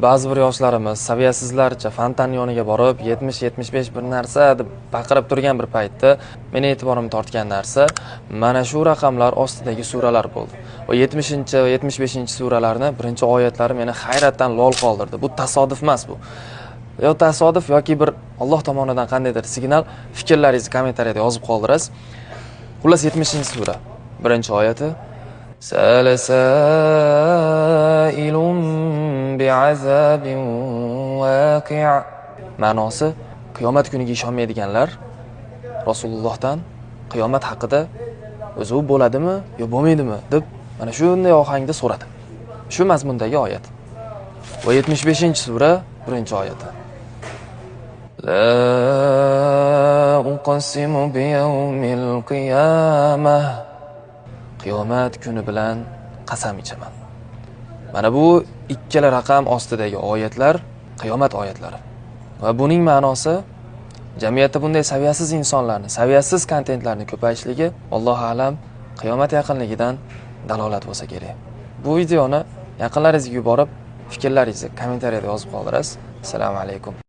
Ba'zi bir yoshlarimiz saviyasizlarcha fontan yoniga borib 70-75 bir narsa deb baqirib turgan bir paytda meni e'tiborimni tortgan narsa mana shu raqamlar ostidagi suralar bo'ldi. Va 70 va 75-suralarni birinchi oyatlari meni hayratdan lol qoldirdi. Bu tasodif emas bu. Yo tasodif yoki bir Alloh tomonidan qandaydir signal. Fikrlaringizni kommentariyada yozib qoldirasiz. Xullas, 70-sura birinchi oyati: Sala sailun bi'azabin waqi'. Ma'nosi, qiyomat kuniga ishonmaydiganlar Rasulullohdan qiyomat haqida o'zi u bo'ladimi yo bo'lmaydimi deb mana shunday ohangda so'radi. Shu mazmundagi oyat. Va 75-sura birinchi oyati: La uqsimu biyawmil qiyamah. Qiyomat kuni bilan qasam ichaman. Mana bu ikkala raqam ostidagi oyatlar qiyomat oyatlari. Va buning ma'nosi, jamiyatda bunday saviyasiz insonlarni, saviyasiz kontentlarni ko'payishligi, Allohu alam, qiyomat yaqinligidan dalolat bo'lsa kerak. Bu videoni yaqinlaringizga yuborib, fikrlaringizni kommentariyada yozib qoldirasiz. Assalomu alaykum.